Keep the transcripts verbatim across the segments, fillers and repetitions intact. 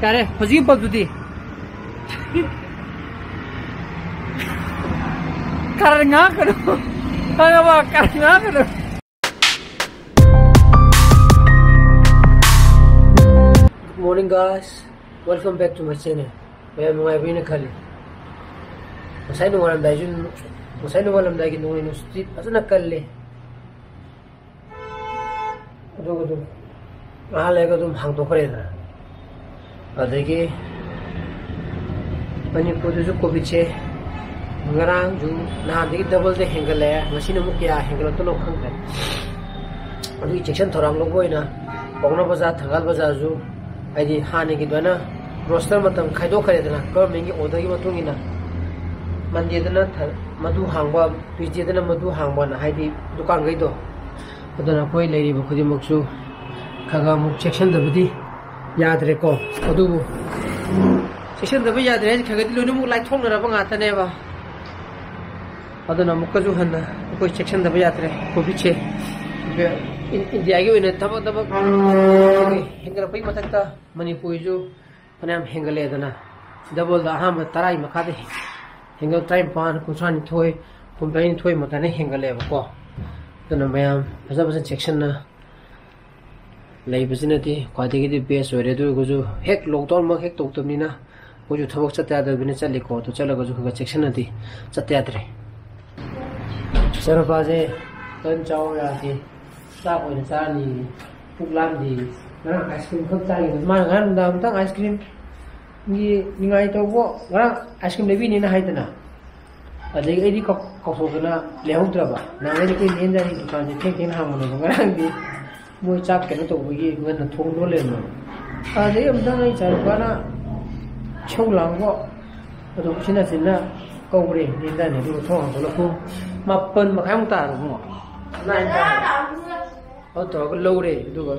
ꯌꯥꯔꯦ, ꯍꯧꯖꯤꯛꯀꯤ ꯄꯣꯠꯇꯨꯗꯤ꯫ ꯀꯔꯟ ꯉꯥꯡꯉꯛꯀꯅꯨ꯫ ꯈꯪꯉꯕ? ꯀꯔꯟ ꯉꯥꯡꯉꯛꯀꯅꯨ꯫ Good morning, guys. Welcome back to my channel. ꯃꯌꯥꯝ ꯅꯨꯡꯉꯥꯏꯕꯤꯅ ꯈꯜꯂꯤ꯫ ꯉꯁꯥꯏ ꯅꯣꯡꯉꯥꯜꯂꯝꯗꯥꯏꯁꯨ, ꯉꯁꯥꯏ ꯅꯣꯡꯉꯥꯜꯂꯝꯗꯥꯏꯒꯤ ꯅꯣꯡꯂꯩ ꯅꯨꯡꯁꯤꯠꯇꯤ ꯐꯖꯅ ꯀꯜꯂꯤ꯫ ꯑꯗꯨꯒ ꯑꯗꯨꯝ ꯉꯥꯏꯍꯥꯛ ꯂꯩꯔꯒ ꯑꯗꯨꯝ ꯍꯥꯡꯗꯣꯛꯈ꯭ꯔꯦꯗꯅ꯫ ꯑꯗꯒꯤ ꯃꯅꯤꯄꯨꯔꯗꯁꯨ ꯀꯣꯚꯤꯠꯁꯦ ꯉꯔꯥꯡꯁꯨ ꯅꯍꯥꯟꯗꯒꯤ ꯗꯕꯜꯗ ꯍꯦꯟꯒꯠꯂꯛꯑꯦ, ꯉꯁꯤꯅ ꯑꯃꯨꯛ ꯀꯌꯥ ꯍꯦꯟꯒꯠꯂꯛꯇꯣꯏꯅꯣ ꯈꯪꯗ꯭ꯔꯦ꯫ ꯑꯗꯨꯒꯤ ꯆꯦꯛꯁꯤꯟ ꯊꯧꯔꯥꯡ ꯂꯧꯕ ꯑꯣꯏꯅ ꯄꯥꯎꯅꯥ ꯕꯖꯥꯔ, ꯊꯪꯒꯥꯜ ꯕꯖꯥꯔꯁꯨ, ꯍꯥꯏꯗꯤ ꯍꯥꯟꯅꯒꯤ ꯑꯗꯨꯃꯥꯏꯅ ꯔꯣꯁꯇꯔ ꯃꯇꯝ ꯈꯥꯏꯗꯣꯛꯈ꯭ꯔꯦꯗꯅ, ꯒꯚꯔꯟꯃꯦꯟꯒꯤ ꯑꯣꯔꯗꯔꯒꯤ ꯃꯇꯨꯡ ꯏꯟꯅ ꯃꯟꯗꯦꯗꯅ ꯊ-, ꯃꯗꯨ ꯍꯥꯡꯕ, ꯇ꯭ꯌꯨꯁꯗꯦꯗꯅ ꯃꯗꯨ ꯍꯥꯡꯕꯅ, ꯍꯥꯏꯗꯤ ꯗꯨꯀꯥꯟꯈꯩꯗꯣ꯫ ꯑꯗꯨꯅ ꯑꯩꯈꯣꯏ ꯂꯩꯔꯤꯕ ꯈꯨꯗꯤꯡꯃꯛꯁꯨ ꯈꯔ ꯈꯔ ꯑꯃꯨꯛ ꯆꯦꯛꯁꯤꯟꯗꯕꯗꯤ ꯌꯥꯗ꯭ꯔꯦꯀꯣ꯫ ꯑꯗꯨꯕꯨ ꯆꯦꯛꯁꯤꯟꯗꯕ ꯌꯥꯗ꯭ꯔꯦ ꯍꯥꯏꯁꯦ ꯈꯔ ꯈꯔꯗꯤ ꯂꯣꯏꯅꯃꯛ ꯂꯥꯏꯊꯣꯛꯅꯔꯕ ꯉꯥꯛꯇꯅꯦꯕ꯫ ꯑꯗꯨꯅ ꯑꯃꯨꯛꯀꯁꯨ ꯍꯟꯅ ꯑꯩꯈꯣꯏ ꯆꯦꯛꯁꯤꯟꯗꯕ ꯌꯥꯗ꯭ꯔꯦ꯫ ꯀꯣꯚꯤꯠꯁꯦ ꯏꯟꯗꯤꯌꯥꯒꯤ ꯑꯣꯏꯅ ꯊꯕꯛ ꯊꯕꯛ ꯍꯦꯟꯒꯠꯂꯛꯄꯒꯤ ꯃꯊꯛꯇ ꯃꯅꯤꯄꯨꯔꯒꯤꯁꯨ ꯐꯅꯌꯥꯝ ꯍꯦꯟꯒꯠꯂꯛꯑꯦꯗꯅ꯫ ꯗꯕꯜꯗ ꯑꯍꯥꯟꯕ ꯇꯔꯥꯒꯤ ꯃꯈꯥꯗ ꯍꯦꯟꯒꯠ-, ꯇꯔꯥꯅꯤꯄꯥꯟ, ꯀꯨꯟꯊ꯭ꯔꯥ ꯅꯤꯊꯣꯏ, ꯍꯨꯝꯐꯨꯇꯔꯥ ꯅꯤꯊꯣꯏ ꯃꯇꯥꯏꯅ ꯍꯦꯟꯒꯠꯂꯛꯑꯦꯕꯀꯣ꯫ ꯑꯗꯨꯅ ꯃꯌꯥꯝ ꯐꯖ ꯐꯖꯅ ꯆꯦꯛꯁꯤꯟꯅ ꯂꯩꯕꯁꯤꯅꯗꯤ ꯈ꯭ꯋꯥꯏꯗꯒꯤꯗꯤ ꯕꯦꯁ ꯑꯣꯏꯔꯦ꯫ ꯑꯗꯨ ꯑꯣꯏꯔꯒꯁꯨ ꯍꯦꯛ ꯂꯣꯛꯗꯥꯎꯟꯃꯛ ꯍꯦꯛ ꯇꯧꯗꯕꯅꯤꯅ ꯑꯩꯈꯣꯏꯁꯨ ꯊꯕꯛ ꯆꯠꯇ ꯌꯥꯗꯕꯅꯤꯅ ꯆꯠꯂꯤꯀꯣ꯫ ꯑꯗꯨ ꯆꯠꯂꯒꯁꯨ ꯈꯔ ꯈꯔ ꯆꯦꯛꯁꯤꯟꯅꯗꯤ ꯆꯠꯇ ꯌꯥꯗ꯭ꯔꯦ꯫ ꯏꯆꯥꯅꯨꯄꯥꯁꯦ ꯇꯟ ꯆꯥꯎ ꯌꯥꯗꯦ, ꯆꯥꯛ ꯑꯣꯏꯅ ꯆꯥꯔꯅꯤ, ꯄꯨꯛ ꯂꯥꯝꯗꯦ꯫ ꯉꯔꯥꯡ ꯑꯥꯏꯁ ꯀ꯭ꯔꯤꯝ ꯈꯛ ꯆꯥꯈꯤꯕ꯫ ꯃꯥꯅ ꯉꯔꯥꯡ ꯅꯨꯡꯗꯥꯡ ꯑꯃꯨꯛꯇꯪ ꯑꯥꯏꯁ ꯀ꯭ꯔꯤꯝꯒꯤ ꯅꯤꯡꯉꯥꯏ ꯇꯧꯕ, ꯉꯔꯥꯡ ꯑꯥꯏꯁ ꯀ꯭ꯔꯤꯝ ꯂꯩꯕꯤꯅꯦꯅ ꯍꯥꯏꯗꯅ꯫ ꯑꯗꯒꯤ ꯑꯩꯗꯤ ꯀꯥꯎ-, ꯀꯥꯎꯊꯣꯛꯇꯅ ꯂꯩꯍꯧꯗ꯭ꯔꯕ꯫ ꯅꯍꯥꯟꯈꯩꯗꯤ ꯑꯩꯈꯣꯏ ꯅꯦꯟꯖꯥꯅꯤ ꯗꯨꯀꯥꯟꯁꯦ ꯊꯦꯡ ꯊꯦꯡꯅ ꯍꯥꯡꯕꯅꯦꯕ꯫ ꯉꯔꯥꯡꯗꯤ ꯃꯣꯏ ꯆꯥꯛ ꯀꯩꯅꯣ ꯇꯧꯕꯒꯤ ꯉꯟꯅ ꯊꯣꯡꯗꯣ ꯂꯩꯔꯝꯃꯦꯕ꯫ ꯑꯗꯩ ꯑꯃꯨꯛꯇꯪ ꯑꯩ ꯏꯆꯥꯅꯨꯄꯥꯅ ꯏꯁꯧ ꯂꯥꯡꯕ, ꯑꯗꯣ ꯎꯆꯤꯟ ꯅꯥꯆꯤꯟꯅ ꯀꯧꯔꯦ ꯅꯦꯟꯖꯥꯅꯤ꯫ ꯑꯗꯨꯒ ꯊꯣꯡ ꯍꯥꯡꯗꯣꯛꯂꯒ ꯄꯨꯡ ꯃꯥꯄꯟ ꯃꯈꯥꯏꯃꯨꯛ ꯇꯥꯔꯕ ꯏꯕꯨꯡꯉꯣ꯫ ꯅꯥꯏꯟ ꯇꯥꯔꯦ꯫ ꯑꯗꯨ ꯇꯧꯔꯒ ꯂꯧꯔꯦ, ꯑꯗꯨꯒ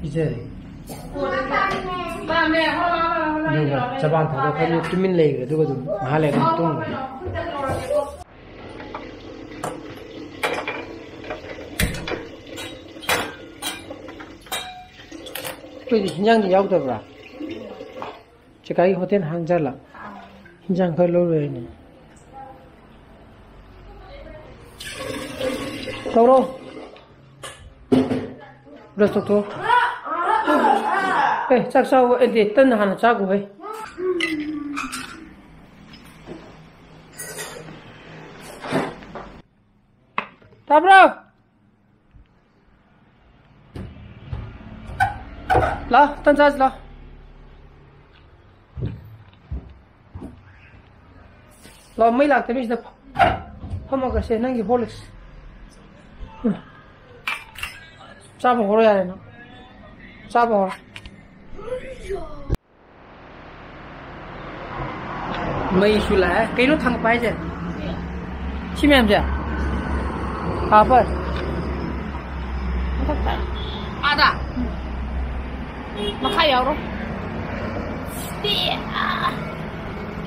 ꯄꯤꯖꯔꯦ꯫ ꯑꯗꯨꯒ ꯆꯕꯥꯟ ꯊꯥꯗꯣꯛꯈ꯭ꯔꯕꯅꯤꯅ ꯇꯨꯃꯤꯟ ꯂꯩꯈ꯭ꯔꯦ꯫ ꯑꯗꯨꯒ ꯑꯗꯨꯝ ꯉꯥꯏꯍꯥꯛ ꯂꯩꯔꯒ ꯑꯗꯨꯝ ꯇꯨꯝꯈ꯭ꯔꯦ꯫ ꯑꯩꯈꯣꯏꯗꯤ ꯍꯤꯟꯖꯥꯡꯗꯤ ꯌꯥꯎꯗꯕ꯭ꯔꯥ? ꯆꯦꯀꯥꯏꯒꯤ ꯍꯣꯇꯦꯜ ꯍꯥꯡꯖꯜꯂ? ꯍꯤꯟꯖꯥꯡ ꯈꯔ ꯂꯧꯔꯨꯔꯦꯅꯦ꯫ ꯇꯧꯔꯣ꯫ ꯕ꯭ꯔꯁ ꯇꯧꯊꯣꯛꯑꯣ꯫ ꯑꯦ, ꯆꯥꯛ ꯆꯥꯎ꯫ ꯑꯦ, ꯇꯟ ꯍꯥꯟꯅ ꯆꯥꯈꯣꯍꯦ꯫ ꯇꯥꯕ꯭ꯔꯣ? ꯂꯥꯎ, ꯇꯟ ꯆꯥꯁꯤ ꯂꯥꯎ꯫ ꯂꯥꯎ, ꯃꯩ ꯂꯥꯛꯇꯕꯅꯤ ꯁꯤꯗ꯫ ꯐꯝꯃꯒ ꯁꯦ, ꯅꯪꯒꯤ Horlicks꯫ ꯎꯝ꯫ ꯆꯥꯕ ꯍꯧꯔꯣ ꯌꯥꯔꯦ ꯅꯪ꯫ ꯆꯥꯕ ꯍꯧꯔꯣ꯫ ꯃꯩꯁꯨ ꯂꯥꯛꯑꯦ꯫ ꯀꯩꯅꯣ ꯊꯥꯡꯒꯠꯄ ꯍꯥꯏꯁꯦ? ꯁꯤ ꯃꯌꯥꯝꯁꯦ? ꯍꯥꯞꯄ? ꯃꯊꯛꯇ꯫ ꯑꯥꯗ? ꯃꯈꯥ ꯌꯥꯎꯔꯣ꯫ ꯁꯤ, ꯑꯥ꯫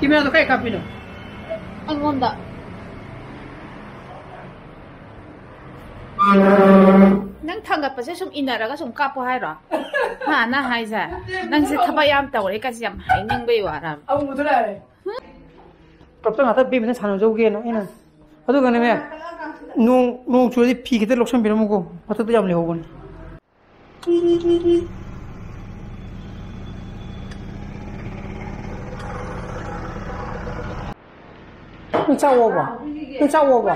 ꯀꯦꯃꯦꯔꯥꯗꯣ ꯀꯥꯏ ꯀꯥꯞꯄꯤꯅꯣ? ꯑꯩꯉꯣꯟꯗ꯫ ꯅꯪ ꯊꯥꯡꯒꯠꯄꯁꯦ ꯁꯨꯝ ꯏꯟꯅꯔꯒ ꯁꯨꯝ ꯀꯥꯞꯄꯣ ꯍꯥꯏꯔꯣ? ꯍꯥ, ꯅꯪ ꯍꯥꯏꯁꯦ? ꯅꯪꯁꯦ ꯊꯕꯛ ꯌꯥꯝ ꯇꯧꯔꯦ ꯀꯥꯏꯁꯦ ꯌꯥꯝ ꯍꯥꯏꯅꯤꯡꯕꯩ ꯋꯥꯔꯕ? ꯑꯃꯨꯕꯗꯣ ꯂꯥꯛꯑꯦ꯫ ꯇꯞꯇ ꯉꯥꯛꯇ ꯕꯦꯝꯅ ꯁꯥꯟꯅꯖꯧꯒꯦꯅ ꯑꯩꯅ꯫ ꯑꯗꯨꯒꯅꯦ, ꯅꯣꯡ, ꯅꯣꯡ ꯆꯨꯔꯗꯤ ꯐꯤ ꯈꯤꯇ ꯂꯧꯁꯟꯕꯤꯔꯝꯃꯨꯀꯣ꯫ ꯃꯊꯛꯇ ꯌꯥꯝ ꯂꯩꯍꯧꯕꯅꯤ꯫ ꯅꯪ ꯆꯥꯛ ꯑꯣꯛꯑꯕꯣ? ꯅꯪ ꯆꯥꯛ ꯑꯣꯛꯑꯕꯣ?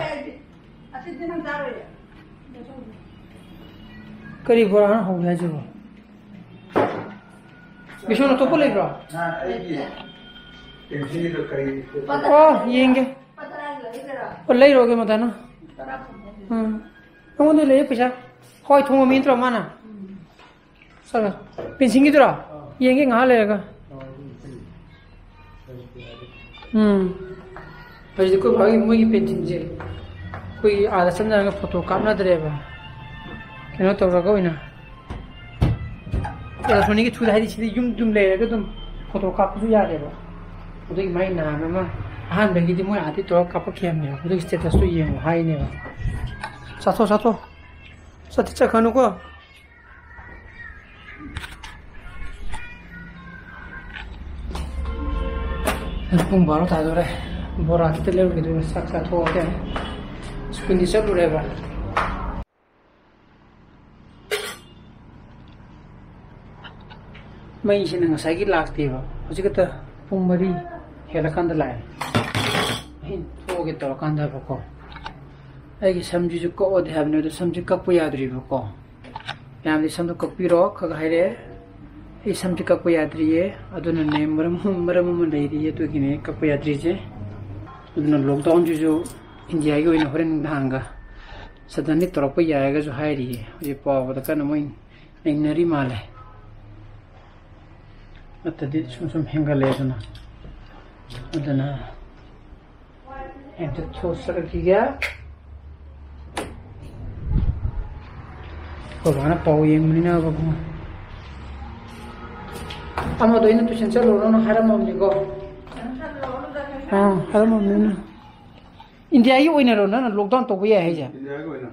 ꯀꯔꯤ ꯕꯣꯔꯥꯅꯣ ꯍꯧꯒꯦ ꯍꯥꯏꯁꯤꯕꯣ? ꯕꯤꯁꯣꯟ ꯑꯇꯣꯞꯄ ꯂꯩꯕ꯭ꯔꯣ? ꯑꯥ, ꯑꯩꯒꯤ ꯄꯦꯟꯁꯤꯜꯗꯣ ꯀꯔꯤ? ꯑꯣ, ꯌꯦꯡꯒꯦ꯫ ꯑꯣ, ꯂꯩꯔꯨꯔꯒꯦ ꯃꯇꯥꯅ꯫ ꯎꯝ꯫ ꯑꯩꯉꯣꯟꯗ ꯂꯩꯌꯦ ꯄꯩꯁꯥ꯫ ꯍꯋꯥꯏ ꯊꯣꯡꯕ ꯃꯤ ꯅꯠꯇ꯭ꯔꯣ ꯃꯥꯅ? ꯆꯠꯂꯣ꯫ ꯄꯦꯟꯁꯤꯜꯒꯤꯗꯨꯔꯣ? ꯌꯦꯡꯒꯦ ꯉꯥꯏꯍꯥꯛ ꯂꯩꯔꯒ꯫ ꯎꯝ꯫ ꯍꯧꯖꯤꯛ ꯑꯩꯈꯣꯏ ꯕꯥꯒꯤ ꯃꯣꯏꯒꯤ ꯄꯦꯟꯁꯤꯜꯁꯦ ꯑꯩꯈꯣꯏꯒꯤ ꯑꯥꯗ ꯆꯠꯅꯔꯒ ꯐꯣꯇꯣ ꯀꯥꯞꯅꯗ꯭ꯔꯦꯕ꯫ ꯀꯩꯅꯣ ꯇꯧꯔꯒ ꯑꯣꯏꯅ ꯑꯦꯂꯦꯛꯇ꯭ꯔꯣꯅꯤꯛꯀꯤ ꯊ꯭ꯔꯨꯗ, ꯍꯥꯏꯗꯤ ꯁꯤꯗꯤ ꯌꯨꯝ ꯑꯗꯨꯝ ꯂꯩꯔꯒ ꯑꯗꯨꯝ ꯐꯣꯇꯣ ꯀꯥꯞꯄꯁꯨ ꯌꯥꯔꯦꯕ꯫ ꯑꯗꯨꯒꯤ ꯃꯥꯏ ꯅꯍꯥꯟ ꯑꯃ ꯑꯍꯥꯟꯕꯒꯤꯗꯤ ꯃꯣꯏ ꯑꯥꯗꯩ ꯇꯧꯔꯒ ꯀꯥꯞꯄꯛꯈꯤꯕꯅꯦꯕ꯫ ꯑꯗꯨꯒꯤ ꯁ꯭ꯇꯦꯇꯁꯇꯣ ꯌꯦꯡꯉꯣ ꯍꯥꯏꯅꯦꯕ꯫ ꯆꯥꯊꯣꯛ, ꯆꯥꯊꯣꯛ꯫ ꯆꯠꯇꯤ ꯆꯠꯈ꯭ꯔꯅꯨꯀꯣ꯫ ꯄꯨꯡ ꯕꯥꯔꯣ ꯇꯥꯗꯣꯔꯦ꯫ ꯕꯣꯔꯥ ꯈꯤꯇ ꯂꯩꯔꯨꯒꯦ, ꯑꯗꯨꯒ ꯆꯥꯛ ꯆꯥꯊꯣꯛꯑꯒꯦ꯫ ꯁ꯭ꯀꯨꯜꯗꯤ ꯆꯠꯂꯨꯔꯦꯕ꯫ ꯃꯩꯁꯤꯅ ꯉꯁꯥꯏꯒꯤ ꯂꯥꯛꯇꯦꯕ, ꯍꯧꯖꯤꯛ ꯈꯛꯇ ꯄꯨꯡ ꯃꯔꯤ ꯍꯦꯜꯂꯀꯥꯟꯗ ꯂꯥꯛꯑꯦ꯫ ꯑꯩꯅ ꯊꯣꯛꯑꯒꯦ ꯇꯧꯔꯀꯥꯟꯗꯕꯀꯣ, ꯑꯩꯒꯤ ꯁꯝꯁꯤꯁꯨ ꯀꯛꯑꯣꯗꯤ ꯍꯥꯏꯕꯅꯦ, ꯑꯗꯣ ꯁꯝꯁꯤ ꯀꯛꯄ ꯌꯥꯗ꯭ꯔꯤꯕꯀꯣ꯫ ꯃꯌꯥꯝꯗꯤ ꯁꯝꯗꯣ ꯀꯛꯄꯤꯔꯣ ꯈꯛ ꯍꯥꯏꯔꯛꯑꯦ꯫ ꯑꯩ ꯁꯝꯁꯦ ꯀꯛꯄ ꯌꯥꯗ꯭ꯔꯤꯌꯦ꯫ ꯑꯗꯨꯅꯅꯦ, ꯃꯔꯝ, ꯃꯔꯝ ꯑꯃ ꯂꯩꯔꯤꯌꯦ, ꯑꯗꯨꯒꯤꯅꯦ ꯀꯛꯄ ꯌꯥꯗ꯭ꯔꯤꯁꯦ꯫ ꯑꯗꯨꯅ lockdownꯁꯤꯁꯨ ꯏꯟꯗꯤꯌꯥꯒꯤ ꯑꯣꯏꯅ ꯍꯣꯔꯦꯟ ꯅꯨꯡꯗꯥꯡꯒ suddenly ꯇꯧꯔꯛꯄ ꯌꯥꯏꯒꯁꯨ ꯍꯥꯏꯔꯤꯌꯦ꯫ ꯍꯧꯖꯤꯛ ꯄꯥꯎꯗ ꯀꯟꯅ ꯃꯣꯏ ꯅꯩꯅꯔꯤ ꯃꯥꯜꯂꯦ꯫ ꯅꯠꯇ꯭ꯔꯗꯤ ꯁꯨꯝ ꯁꯨꯝ ꯍꯦꯟꯒꯠꯂꯛꯑꯦꯗꯅ꯫ ꯑꯗꯨꯅ ꯑꯝꯇ ꯊꯣꯛꯆꯔꯛꯈꯤꯒꯦ꯫ ꯑꯩꯈꯣꯏ ꯕꯥꯅ ꯄꯥꯎ ꯌꯦꯡꯕꯅꯤꯅ ꯕꯕꯨ꯫ ꯑꯃꯗꯣ ꯑꯩꯅ tuition ꯆꯠꯂꯨꯔꯣꯅ ꯍꯥꯏꯔꯝꯃꯕꯅꯤꯀꯣ꯫ ꯑꯥ, ꯍꯥꯏꯔꯝꯃꯕꯅꯤꯅ꯫ ꯏꯟꯗꯤꯌꯥꯒꯤ ꯑꯣꯏꯅꯔꯣ ꯅꯪꯅ lockdown ꯇꯧꯕ ꯌꯥꯏ ꯍꯥꯏꯁꯦ? ꯏꯟꯗꯤꯌꯥꯒꯤ ꯑꯣꯏꯅ꯫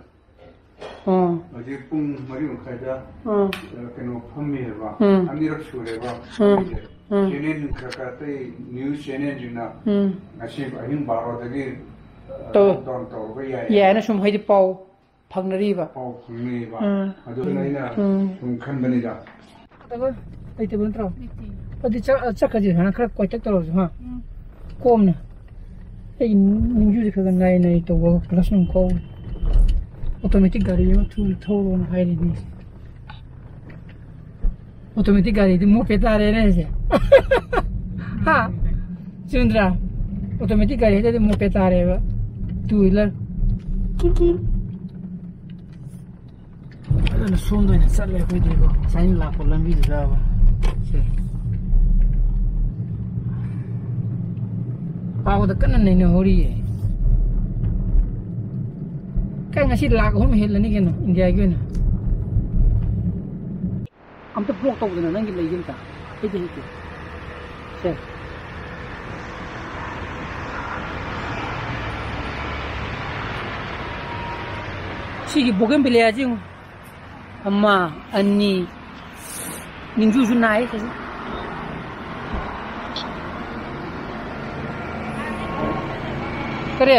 ꯑꯥ꯫ ꯍꯧꯖꯤꯛ ꯄꯨꯡ ꯃꯔꯤ ꯃꯈꯥꯏꯗ, ꯑꯥ꯫ ꯑ, ꯀꯩꯅꯣ ꯐꯝꯃꯦꯕ꯫ ꯎꯝ꯫ ꯑꯅꯤꯔꯛ ꯁꯨꯔꯦꯕ ꯎꯝ꯫ ꯐꯝꯃꯤꯁꯦ꯫ ꯎꯝ꯫ Channel ꯈꯔ ꯈꯔ ꯑꯇꯩ news channelꯁꯤꯡꯅ ꯎꯝ꯫ ꯉꯁꯤ ꯑꯍꯤꯡ ꯕꯥꯔꯣꯗꯒꯤ, ꯑ, ꯇꯧ-, lockdown ꯇꯧꯔꯕ ꯌꯥꯏ꯫ ꯌꯥꯏꯅ ꯁꯨꯝ ꯍꯥꯏꯗꯤ ꯄꯥꯎ ꯐꯪꯅꯔꯤꯕ꯫ ꯄꯥꯎ ꯐꯪꯅꯩꯕ꯫ ꯎꯝ꯫ ꯑꯗꯨꯅ ꯑꯩꯅ ꯎꯝ꯫ ꯁꯨꯝ ꯈꯟꯕꯅꯤꯗ꯫ ꯂꯩꯇꯕ ꯅꯠꯇ꯭ꯔꯣ? ꯂꯩꯇꯦ꯫ ꯑꯗꯨꯗꯤ ꯆꯠ-, ꯆꯠꯈ꯭ꯔꯁꯤ ꯍꯥꯟꯅ ꯈꯔ ꯀꯣꯏꯇꯛ ꯇꯧꯔꯁꯨ, ꯍꯥ? ꯎꯝ꯫ ꯀꯣꯝꯅ꯫ ꯑꯩ ꯅꯤꯡꯖꯨꯁꯦ ꯈꯔ ꯈꯔ ꯅꯥꯏ ꯅꯥꯏ ꯇꯧꯕ ꯀ꯭ꯂꯁ ꯅꯨꯡ ꯀꯧ꯫ Automatic ꯒꯥꯔꯤ ꯑꯃ ꯊꯨꯅ ꯊꯧꯔꯣꯅ ꯍꯥꯏꯔꯤꯅꯤ꯫ Automatic ꯒꯥꯔꯤꯗꯤ moped ꯇꯥꯔꯦꯅꯦ ꯑꯩꯁꯦ꯫ ꯍꯥ? ꯆꯨꯝꯗ꯭ꯔꯥ? Automatic ꯒꯥꯔꯤ ꯍꯥꯏꯗꯤ moped ꯇꯥꯔꯦꯕ꯫ Two wheeler꯫ ꯑꯗꯨꯅ ꯁꯣꯝꯗ ꯑꯣꯏꯅ ꯆꯠꯂꯦ ꯑꯩꯈꯣꯏꯗꯤꯀꯣ꯫ ꯉꯁꯥꯏꯅ ꯂꯥꯛꯄ ꯂꯝꯕꯤꯗꯨꯗꯕ꯫ ꯁꯦ꯫ ꯄꯥꯎꯗ ꯀꯟꯅ ꯅꯩꯅꯍꯧꯔꯤꯌꯦ꯫ ꯀꯩ ꯉꯁꯤ ꯂꯥꯛ ꯑꯍꯨꯝ ꯍꯦꯜꯂꯅꯤ ꯀꯩꯅꯣ ꯏꯟꯗꯤꯌꯥꯒꯤ ꯑꯣꯏꯅ꯫ ꯑꯝꯇ block ꯇꯧꯗꯅ ꯅꯪꯒꯤ ꯂꯩꯁꯦ ꯑꯝꯇ꯫ ꯑꯩꯗꯤ ꯍꯩꯇꯦ꯫ ꯁꯦ꯫ ꯁꯤꯒꯤ bougainvillea ꯁꯤ ꯌꯦꯡꯉꯨ꯫ ꯑꯃ, ꯑꯅꯤ, ꯅꯤꯡꯖꯨꯁꯨ ꯅꯥꯏ ꯁꯤꯁꯦ꯫ ꯀꯔꯤ?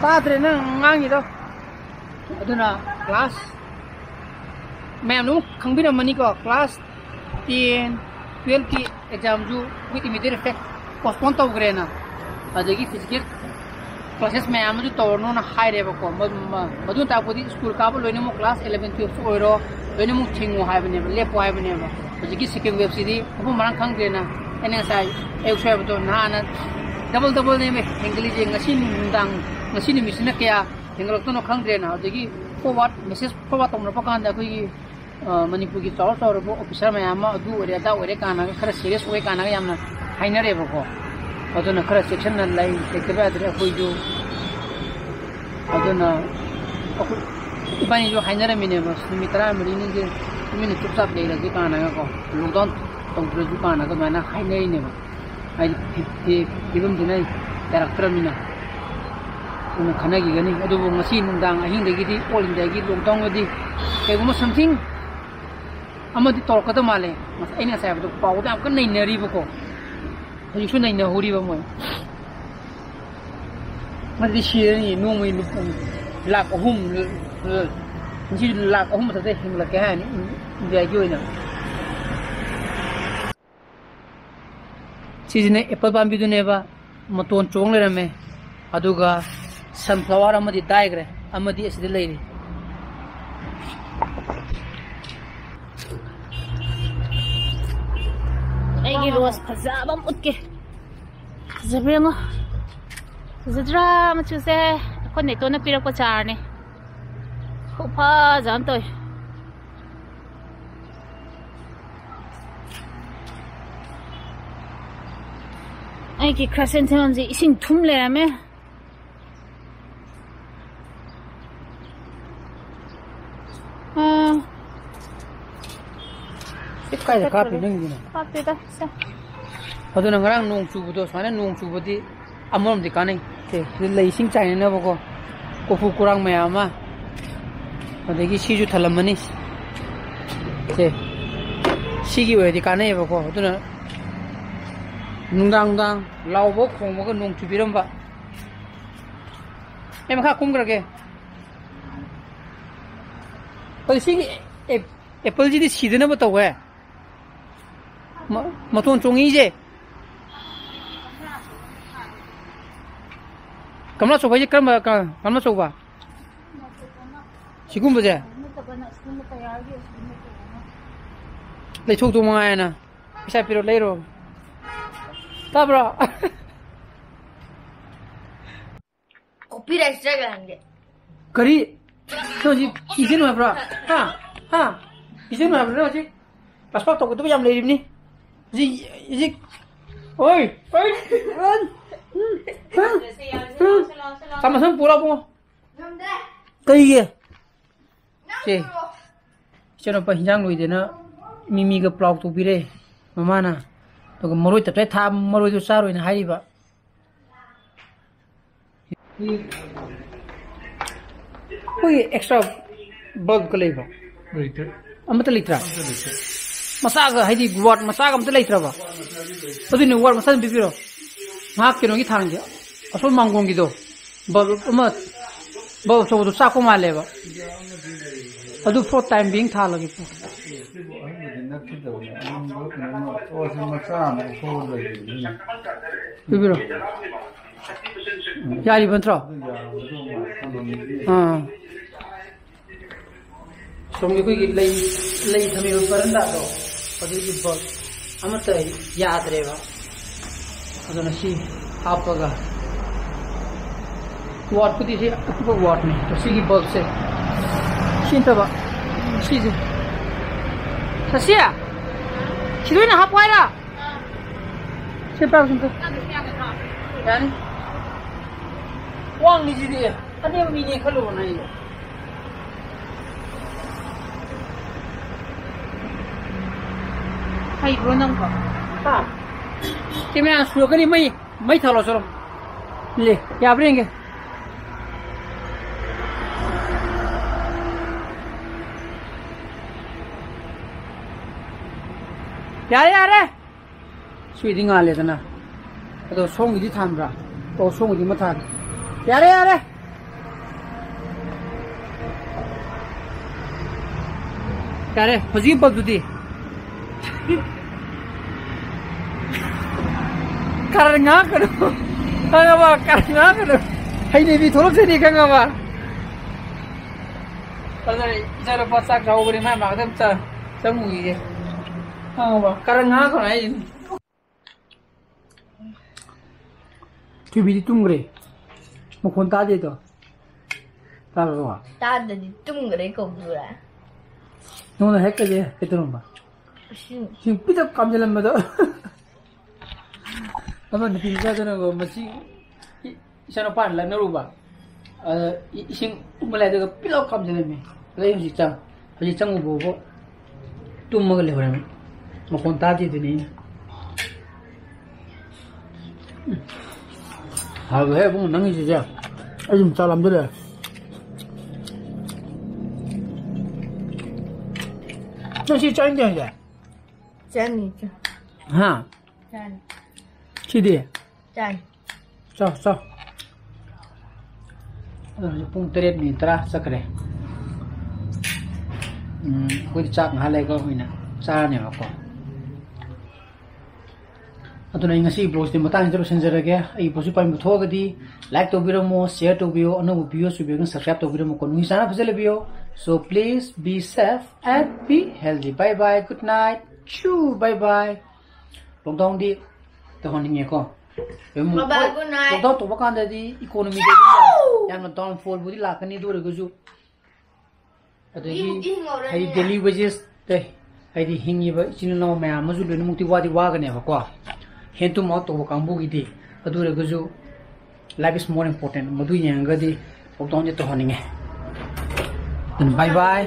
ꯇꯥꯗ꯭ꯔꯦ ꯅꯪ ꯉꯥꯡꯉꯤꯗꯣ꯫ ꯑꯗꯨꯅ class ꯃꯌꯥꯝ ꯂꯣꯏꯅꯃꯛ ꯈꯪꯕꯤꯔꯝꯃꯅꯤꯀꯣ, class ten, twelve ꯀꯤ exam ꯁꯨ with immediate effect postpone ꯇꯧꯈ꯭ꯔꯦꯅ꯫ ꯑꯗꯒꯤ physical classes ꯃꯌꯥꯝ ꯑꯃꯁꯨ ꯇꯧꯔꯅꯨꯅ ꯍꯥꯏꯔꯦꯕꯀꯣ꯫ ꯃ-, ꯃ-, ꯃꯗꯨꯅ ꯇꯥꯛꯄꯗꯤ school ꯀꯥꯕ ꯂꯣꯏꯅꯃꯛ class eleven, twelve ꯁꯨ ꯑꯣꯏꯔꯣ, ꯂꯣꯏꯅꯃꯛ ꯊꯤꯡꯉꯨ ꯍꯥꯏꯕꯅꯦꯕ, ꯂꯦꯞꯄꯨ ꯍꯥꯏꯕꯅꯦꯕ꯫ ꯍꯧꯖꯤꯛꯀꯤ second wave ꯁꯤꯗꯤ ꯃꯐꯝ ꯃꯔꯥꯡ ꯈꯪꯗ꯭ꯔꯦꯅ꯫ ꯑꯩꯅ ꯉꯁꯥꯏ ꯑꯌꯨꯛꯁꯨ ꯍꯥꯏꯕꯗꯣ, ꯅꯍꯥꯟꯅ double double ꯅꯦꯃꯦ ꯍꯦꯟꯒꯠꯂꯤꯁꯦ꯫ ꯉꯁꯤ ꯅꯨꯡꯗꯥꯡ, ꯉꯁꯤ ꯅꯨꯃꯤꯠꯁꯤꯅ ꯀꯌꯥ ꯍꯦꯟꯒꯠꯂꯛꯇꯣꯏꯅꯣ ꯈꯪꯗ꯭ꯔꯦꯅ꯫ ꯑꯗꯒꯤ forward, message forward ꯇꯧꯅꯔꯛꯄ ꯀꯥꯟꯗ ꯑꯩꯈꯣꯏꯒꯤ, ꯑ, ꯃꯅꯤꯄꯨꯔꯒꯤ ꯆꯥꯎꯔ ꯆꯥꯎꯔꯕ officer ꯃꯌꯥꯝ ꯑꯃ ꯑꯗꯨ ꯑꯣꯏꯔꯦ ꯑꯗꯥ ꯑꯣꯏꯔꯦ ꯀꯥꯟꯅꯒ ꯈꯔ serious ꯑꯣꯏ ꯀꯥꯟꯅꯒ ꯌꯥꯝꯅ ꯍꯥꯏꯅꯔꯦꯕꯀꯣ꯫ ꯑꯗꯨꯅ ꯈꯔ ꯆꯦꯛꯁꯤꯟꯅ ꯂꯩ, ꯂꯩꯇꯕ ꯌꯥꯗ꯭ꯔꯦ ꯑꯩꯈꯣꯏꯁꯨ꯫ ꯑꯗꯨꯅ ꯑꯩꯈꯣꯏ ꯏꯕꯥꯅꯤꯁꯨ ꯍꯥꯏꯅꯔꯝꯃꯤꯅꯦꯕ, ꯅꯨꯃꯤꯠ ꯇꯔꯥꯃꯔꯤꯅꯤꯁꯦ ꯇꯨꯃꯤꯟꯅ ꯆꯨꯞ ꯆꯥꯞ ꯂꯩꯔꯁꯤ ꯀꯥꯟꯅꯒꯀꯣ, lockdown ꯇꯧꯗ꯭ꯔꯁꯨ ꯀꯥꯟꯅꯒ ꯑꯗꯨꯃꯥꯏꯅ ꯍꯥꯏꯅꯔꯤꯅꯦꯕ꯫ ꯍꯥꯏꯗꯤ ꯐꯤ-, ꯐꯤ-, ꯐꯤꯕꯝꯁꯤꯅ ꯌꯥꯔꯛꯇ꯭ꯔꯕꯅꯤꯅ꯫ ꯑꯗꯨꯅ ꯈꯟꯅꯈꯤꯒꯅꯤ꯫ ꯑꯗꯨꯕꯨ ꯉꯁꯤ ꯅꯨꯡꯗꯥꯡ ꯑꯍꯤꯡꯗꯒꯤꯗꯤ all India ꯒꯤ lockdown ꯗꯤ ꯀꯩꯒꯨꯝꯕ something ꯑꯃꯗꯤ ꯇꯧꯔꯛꯀꯗꯕ ꯃꯥꯜꯂꯦ꯫ ꯉꯁ-, ꯑꯩꯅ ꯉꯁꯥꯏ ꯍꯥꯏꯕꯗꯣ ꯄꯥꯎꯗ ꯌꯥꯝ ꯀꯟꯅ ꯅꯩꯅꯔꯤꯕꯀꯣ꯫ ꯍꯧꯖꯤꯛꯁꯨ ꯅꯩꯅꯍꯧꯔꯤꯕ ꯃꯣꯏ꯫ ꯃꯗꯨꯗꯤ ꯁꯤꯔꯅꯤ, ꯅꯣꯡꯃꯒꯤ ꯂꯨꯄꯥ ꯂꯥꯈ ꯑꯍꯨꯝ, ꯉꯁꯤ ꯂꯥꯈ ꯑꯍꯨꯝ ꯃꯊꯛꯇ ꯍꯦꯟꯒꯠꯂꯛꯀꯦ ꯍꯥꯏꯔꯅꯤ ꯏꯟꯗꯤꯌꯥꯒꯤ ꯑꯣꯏꯅ꯫ ꯁꯤꯁꯤꯅ apple ꯄꯥꯝꯕꯤꯗꯨꯅꯦꯕ, ꯃꯇꯣꯟ ꯆꯣꯡ ꯂꯩꯔꯝꯃꯦ꯫ ꯑꯗꯨꯒ sunflower ꯑꯃꯗꯤ ꯗꯥꯏꯈ꯭ꯔꯦ, ꯑꯃꯗꯤ ꯑꯁꯤꯗ ꯂꯩꯔꯤ꯫ ꯑꯩꯒꯤ rose ꯐꯖꯕ ꯑꯃ ꯎꯠꯀꯦ꯫ ꯐꯖꯕ꯭ꯔꯥ ꯌꯦꯡꯉꯣ꯫ ꯐꯖꯗ꯭ꯔꯥ ꯃꯆꯨꯁꯦ? ꯑꯩꯈꯣꯏ ꯅꯦꯇꯣꯟꯅ ꯄꯤꯔꯛꯄ ꯆꯥꯔꯅꯤ꯫ ꯈꯨꯐꯖ ꯑꯃ ꯇꯧꯋꯦ꯫ ꯑꯩꯒꯤ chrysanthemum ꯁꯦ ꯏꯁꯤꯡ ꯊꯨꯝ ꯂꯩꯔꯝꯃꯦ꯫ ꯑꯥ꯫ ꯁꯤ ꯀꯥꯏꯗ ꯀꯥꯞꯄꯤ ꯅꯪꯒꯤꯗꯨꯅ? ꯀꯥꯞꯇꯦꯗ, ꯁꯦ꯫ ꯑꯗꯨꯅ ꯉꯔꯥꯡ ꯅꯣꯡ ꯆꯨꯕꯗꯣ, ꯁꯨꯃꯥꯏꯅ ꯅꯣꯡ ꯆꯨꯕꯗꯤ ꯑꯃꯔꯣꯝꯗꯤ ꯀꯥꯟꯅꯩ꯫ ꯁꯦ, ꯁꯤꯗ ꯂꯩ ꯏꯁꯤꯡ ꯆꯥꯏꯅꯅꯕꯀꯣ꯫ ꯀꯣꯔꯐꯨ ꯀꯣꯔꯥꯡ ꯃꯌꯥꯝ ꯑꯃ꯫ ꯑꯗꯒꯤ ꯁꯤꯁꯨ ꯊꯜꯂꯝꯃꯅꯤ꯫ ꯁꯦ, ꯁꯤꯒꯤ ꯑꯣꯏꯔꯗꯤ ꯀꯥꯟꯅꯩꯌꯦꯕꯀꯣ꯫ ꯑꯗꯨꯅ ꯅꯨꯡꯗꯥꯡ ꯅꯨꯡꯗꯥꯡ ꯂꯥꯎꯕ ꯈꯣꯡꯕꯒ ꯅꯣꯡ ꯆꯨꯕꯤꯔꯝꯕ꯫ ꯑꯩ ꯃꯈꯥ ꯀꯨꯝꯈ꯭ꯔꯒꯦ꯫ ꯑꯗꯨ ꯁꯤꯒꯤ ꯑꯦꯞ-, ꯑꯦꯄꯜꯁꯤꯗꯤ ꯁꯤꯗꯅꯕ ꯇꯧꯋꯦ꯫ ꯃ-, ꯃꯇꯣꯟ ꯆꯣꯡꯉꯤꯁꯦ꯫ ꯀꯃꯂꯥ ꯑꯆꯧꯕ ꯍꯥꯏꯁꯦ ꯀꯔꯝꯕ ꯀ-, ꯀꯃꯂꯥ ꯑꯆꯧꯕ? ꯁꯤꯒꯨꯝꯕꯁꯦ? ꯂꯩꯊꯣꯛꯇꯧ ꯃꯉꯥꯏꯅ꯫ ꯄꯩꯁꯥ ꯄꯤꯔꯣ, ꯂꯩꯔꯣ꯫ ꯇꯥꯕ꯭ꯔꯣ? Copyright ꯆꯠꯂꯅꯤ꯫ ꯀꯔꯤ? ꯅꯪ ꯍꯧꯖꯤꯛ ꯏꯁꯩ ꯅꯨꯡꯉꯥꯏꯕ꯭ꯔꯣ? ꯍꯥ? ꯍꯥ? ꯏꯁꯩ ꯅꯨꯡꯉꯥꯏꯕ꯭ꯔꯣ ꯅꯪ ꯍꯧꯖꯤꯛ? ꯄꯥꯁ ꯇꯧꯒꯗꯕ ꯌꯥꯝ ꯂꯩꯔꯤꯕꯅꯤ꯫ ꯍꯧꯖꯤꯛ, ꯍꯧꯖꯤꯛ, ꯑꯣꯏ, ꯑꯣꯏ, ꯎꯝ, ꯎꯝ, ꯎꯝ꯫ ꯆꯥꯃꯁ ꯑꯃ ꯄꯨꯔꯛꯑꯣ, ꯏꯕꯨꯡꯉꯣ꯫ ꯀꯩꯒꯤ? ꯁꯦ, ꯏꯆꯟꯅꯨꯄꯥ ꯍꯤꯟꯖꯥꯡ ꯂꯣꯏꯗꯦꯅ ꯃꯤꯃꯤꯒ ꯄ꯭ꯂꯥꯎ ꯇꯧꯕꯤꯔꯦ ꯃꯃꯥꯅ꯫ ꯑꯗꯨꯒ ꯃꯔꯣꯏ ꯇꯞꯇꯥꯏ ꯊꯥ, ꯃꯔꯣꯏꯗꯣ ꯆꯥꯔꯣꯏꯅ ꯍꯥꯏꯔꯤꯕ꯫ ꯑꯩꯈꯣꯏꯒꯤ ꯑꯦꯛꯁꯇ꯭ꯔꯥ ꯕꯜꯕꯀ ꯂꯩꯕ꯭ꯔꯣ? ꯂꯩꯇꯦ꯫ ꯑꯃꯠꯇ ꯂꯩꯇ꯭ꯔꯥ? ꯑꯃꯠꯇ ꯂꯩꯇꯦ꯫ ꯃꯆꯥꯒ, ꯍꯥꯏꯗꯤ ꯋꯥꯠ ꯃꯆꯥꯒ ꯑꯝꯇ ꯂꯩꯇ꯭ꯔꯕ? ꯑꯗꯨꯅꯤ, ꯋꯥꯠ ꯃꯆꯥ ꯑꯗꯨꯝ ꯄꯤꯕꯤꯔꯣ꯫ ꯉꯥꯏꯍꯥꯛ ꯀꯩꯅꯣꯒꯤ ꯊꯥꯡꯁꯦ, ꯑꯁꯣꯝ ꯃꯥꯡꯒꯣꯟꯒꯤꯗꯣ, ꯕꯜꯕ ꯑꯃ, ꯕꯜꯕ ꯑꯆꯧꯕꯗꯣ ꯆꯥꯛꯄ ꯃꯥꯜꯂꯦꯕ꯫ ꯑꯗꯨ for time being ꯊꯥꯜꯂꯒꯦ꯫ ꯁꯤꯕꯨ ꯑꯍꯟꯕꯗꯤ ꯅꯠꯈꯤꯗꯕꯅꯦ꯫ ꯑꯉꯥꯡꯗꯣ ꯀꯩꯅꯣꯝꯃ ꯇꯣꯛꯑꯁꯤ, ꯃꯆꯥ ꯑꯃ ꯊꯣꯛꯑ ꯂꯩꯕꯅꯤꯅ꯫ ꯄꯤꯕꯤꯔꯣ꯫ ꯌꯥꯔꯤꯕ ꯅꯠꯇ꯭ꯔꯣ? ꯑꯗꯨ ꯌꯥꯔꯝꯒꯗꯧ ꯃꯥꯜꯂꯦ꯫ ꯑꯥ꯫ ꯁꯣꯝꯒꯤ ꯑꯩꯈꯣꯏꯒꯤ ꯂꯩ, ꯂꯩ ꯊꯝꯃꯤꯕ ꯕꯔꯟꯗꯥꯗꯣ, ꯑꯗꯨꯒꯤ ꯕꯜꯕ ꯑꯃꯠꯇ ꯌꯥꯗ꯭ꯔꯦꯕ꯫ ꯑꯗꯨꯅ ꯁꯤ ꯍꯥꯞꯄꯒ, ꯋꯥꯠꯄꯨꯗꯤ ꯁꯤ ꯑꯀꯨꯞꯄ ꯋꯥꯠꯅꯤ꯫ ꯁꯤꯒꯤ ꯕꯜꯕꯁꯦ ꯁꯤ ꯅꯠꯇꯕ, ꯁꯤꯁꯦ꯫ ꯁꯁꯤ, ꯁꯤꯗ ꯑꯣꯏꯅ ꯍꯥꯞꯄꯨ ꯍꯥꯏꯔꯣ? ꯁꯤ ꯄꯥꯏꯔꯣ, ꯁꯤ ꯑꯝꯇ꯫ ꯌꯥꯅꯤ꯫ ꯋꯥꯡꯉꯤꯁꯤꯗꯤ ꯑꯅꯦꯝꯕ ꯃꯤꯅꯦ ꯈꯜꯂꯨꯕꯅ ꯑꯩ꯫ ꯍꯩꯕ꯭ꯔꯣ ꯅꯪꯕꯣ? ꯍꯥ? ꯀꯦꯃꯦꯔꯥ ꯁꯨꯔꯛꯀꯅꯤ, ꯃꯩ, ꯃꯩ ꯊꯥꯜꯂꯣ, ꯆꯠꯂꯣ꯫ ꯂꯦ, ꯌꯥꯕ꯭ꯔꯥ ꯌꯦꯡꯒꯦ꯫ ꯌꯥꯔꯦ, ꯌꯥꯔꯦ꯫ ꯁꯤꯗꯤ ꯉꯥꯜꯂꯦꯗꯅ꯫ ꯑꯗꯣ ꯁꯣꯝꯒꯤꯗꯤ ꯊꯥꯟꯕ꯭ꯔꯥ? ꯑꯣ, ꯁꯣꯝꯒꯤꯗꯤ ꯑꯃ ꯊꯥꯟ꯫ ꯌꯥꯔꯦ, ꯌꯥꯔꯦ꯫ ꯌꯥꯔꯦ, ꯍꯧꯖꯤꯛꯀꯤ ꯕꯜꯕꯇꯨꯗꯤ꯫ ꯀꯔꯟ ꯉꯥꯡꯉꯛꯀꯅꯨ꯫ ꯈꯪꯉꯕ? ꯀꯔꯟ ꯉꯥꯡꯉꯛꯀꯅꯨ꯫ ꯍꯩꯅꯕꯤ ꯊꯣꯛꯂꯛꯆꯅꯤ, ꯈꯪꯉꯕ? ꯑꯗꯨꯅ ꯏꯆꯥꯅꯨꯄꯥ ꯆꯥꯛ ꯆꯥꯍꯧꯕꯅꯤ, ꯃꯥꯏ ꯃꯥꯡꯗ ꯑꯝꯇ ꯆꯪꯉꯨꯈꯤꯒꯦ꯫ ꯈꯪꯉꯕ? ꯀꯔꯟ ꯉꯥꯡꯉꯛꯀꯅꯨ ꯍꯥꯏꯁꯤꯅꯤ꯫ ꯊꯣꯏꯕꯤꯗꯤ ꯇꯨꯝꯈ꯭ꯔꯦ꯫ ꯃꯈꯣꯟ ꯇꯥꯗꯦꯗꯣ꯫ ꯇꯥꯕ꯭ꯔꯣ? ꯇꯥꯗꯗꯤ ꯇꯨꯝꯈ꯭ꯔꯦ ꯀꯧꯗ꯭ꯔꯥ? ꯅꯉꯣꯟꯗ ꯍꯦꯛ ꯀꯩꯗꯤ ꯀꯩꯗꯧꯔꯝꯕ? ꯁꯤ ꯁꯤ ꯄꯤꯗꯛ ꯀꯥꯝꯖꯜꯂꯝꯕꯗꯣ꯫ ꯑꯃ ꯅꯨꯄꯤ ꯃꯆꯥꯗꯨꯅꯀꯣ, ꯃꯁꯤ ꯏ-, ꯏꯆꯥꯅꯨꯄꯥꯅ ꯂꯛꯅꯔꯨꯕ꯫ ꯑꯗ ꯏ-, ꯏꯁꯤꯡ ꯎꯪꯕ ꯂꯩ, ꯑꯗꯨꯒ ꯄꯤꯂꯣꯛ ꯀꯥꯝꯖꯜꯂꯝꯃꯤ꯫ ꯑꯗꯩ ꯍꯧꯖꯤꯛ ꯆꯪ-, ꯍꯧꯖꯤꯛ ꯆꯪꯉꯨꯕꯕꯨ ꯇꯨꯝꯃꯒ ꯂꯩꯍꯧꯔꯝꯃꯤ꯫ ꯃꯈꯣꯟ ꯇꯥꯗꯦꯗꯨꯅꯤ ꯑꯩꯅ꯫ ꯎꯝ꯫ ꯍꯥꯎꯋꯦꯍꯦ ꯏꯕꯨꯡꯉꯣ ꯅꯪꯒꯤꯁꯤꯁꯦ꯫ ꯑꯩ ꯑꯗꯨꯝ ꯆꯥ ꯂꯥꯝꯖꯜꯂꯛꯑꯦ꯫ ꯅꯪ ꯁꯤ ꯆꯥꯅꯤꯡꯗꯦ ꯍꯥꯏꯁꯦ? ꯆꯥꯅꯤ, ꯆꯥ-, ꯍꯥ? ꯆꯥꯅꯤ꯫ ꯁꯤꯗꯤ? ꯆꯥꯏ꯫ ꯆꯥꯎ, ꯆꯥꯎ꯫ ꯑꯗꯣ ꯍꯧꯖꯤꯛ ꯄꯨꯡ ꯇꯔꯦꯠ ꯃꯤꯅꯤꯠ ꯇꯔꯥ ꯆꯠꯈ꯭ꯔꯦ꯫ ꯎꯝ, ꯑꯩꯈꯣꯏꯗꯤ ꯆꯥꯛ ꯉꯥꯏꯍꯥꯛ ꯂꯩꯔꯒ ꯑꯣꯏꯅ ꯆꯥꯔꯅꯦꯕꯀꯣ꯫ ꯑꯗꯨꯅ ꯑꯩ ꯉꯁꯤꯒꯤ vlogꯁꯤꯗꯤ ꯃꯇꯥꯡꯁꯤꯗ ꯂꯣꯏꯁꯤꯟꯖꯔꯒꯦ꯫ ꯑꯩꯒꯤ vlogꯁꯤ ꯄꯥꯝꯕꯤꯕ ꯊꯣꯛꯑꯒꯗꯤ like ꯇꯧꯕꯤꯔꯝꯃꯣ, share ꯇꯧꯕꯤꯌꯣ, ꯑꯅꯧꯕ viewers ꯑꯣꯏꯕꯤꯔꯒꯅ subscribe ꯇꯧꯕꯤꯔꯝꯃꯣꯀꯣ꯫ ꯅꯨꯡꯁꯤ ꯆꯥꯟꯅ ꯐꯖꯅ ꯂꯩꯕꯤꯌꯣ꯫ So please be safe and be healthy. Bye bye, good night. Choo, bye bye. Lockdownꯗꯤ ꯇꯧꯍꯟꯅꯤꯡꯉꯦꯀꯣ꯫ Bye bye, good night. Lockdown ꯇꯧꯕ ꯀꯥꯟꯗꯗꯤ economyꯗꯗꯤ ꯌꯥꯝ, ꯌꯥꯝꯅ downfallꯕꯨꯗꯤ ꯂꯥꯛꯀꯅꯤ, ꯑꯗꯨ ꯑꯣꯏꯔꯒꯁꯨ ꯑꯗꯒꯤ ꯏ-, ꯏ ꯉꯧꯔꯅꯤ꯫ ꯍꯥꯏꯗꯤ daily wages ꯇꯩ, ꯍꯥꯏꯗꯤ ꯍꯤꯡꯉꯤꯕ ꯏꯆꯤꯟ ꯏꯅꯥꯎ ꯃꯌꯥꯝ ꯑꯃꯁꯨ ꯂꯣꯏꯅꯃꯛꯇꯤ ꯋꯥꯗꯤ ꯋꯥꯒꯅꯦꯕꯀꯣ, hand to mouth ꯇꯧꯕ ꯀꯥꯡꯕꯨꯒꯤꯗꯤ꯫ ꯑꯗꯨ ꯑꯣꯏꯔꯒꯁꯨ life is more important, ꯃꯗꯨ ꯌꯦꯡꯉꯒꯗꯤ lockdownꯁꯦ ꯇꯧꯍꯟꯅꯤꯡꯉꯦ꯫ ꯑꯗꯨꯅ bye bye꯫